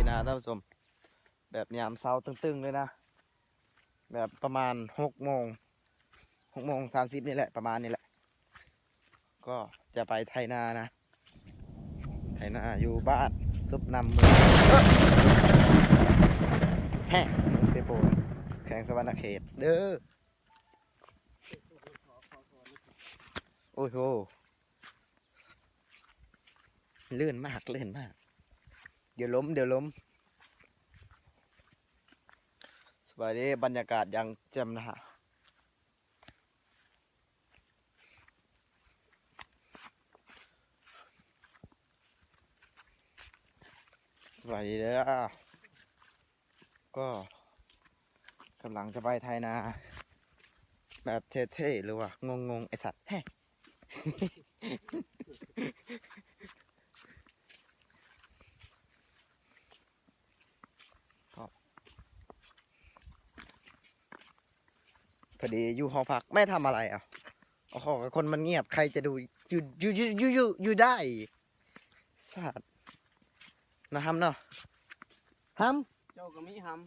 ນາ ທ່ານຜູ້ຊົມ ແບບຍາມເຊົ້າຕຶງໆເລີຍນະ ແບບປະມານຫົກໂມງ ຫົກໂມງສາມສິບນີ້ແຫຼະ ປະມານນີ້ແຫຼະ ກໍຈະໄປໄຖນານະ ໄຖນາຢູ່ບ້ານສຸບນຳ ເມືອງ ແຮະ ເມືອງເຊໂປນ ແຂວງສະຫວັນນະເຂດເດີ. ໂອ້ໂຫ ລື່ນມາກ ລື່ນມາກ ດຽວລົ້ມ ດຽວລົ້ມ. ສະບາຍດີ ບັນຍາກາດຢ່າງແຈ່ມນະຮະ ສະບາຍດີເດີ. ກໍກຳລັງຈະໄປໄຖນາ ແບບເທ່ໆ ຫຼືວ່າງົງໆ ໄອ້ສັດ ແຮະ ພໍດີຢູ່ຫໍພັກ ແມ່ທຳອະໄລອະ? ໂອ້ໂຫ ຄົນມັນງຽບ ໃຄຈະດູ ຢູ່ ຢູ່ ຢູ່ ຢູ່ ຢູ່ໄດ້ ສາດ ນະ ຫຳເນາະ ຫຳ ເຈົ້າກໍມີຫຳ.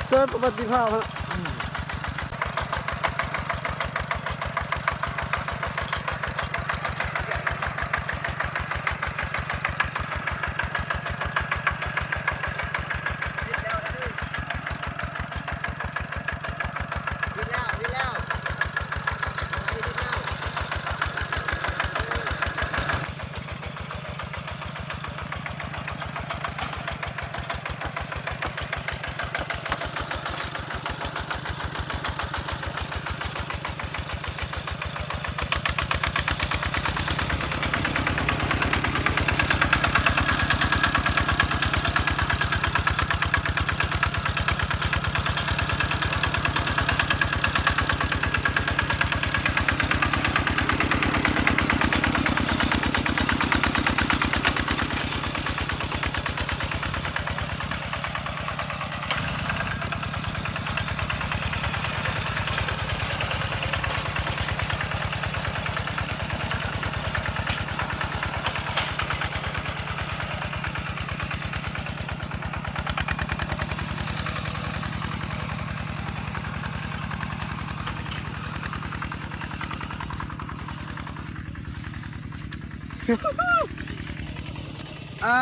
ເຊີນປະຫວັດຕິພາບຮະ. ອ່າ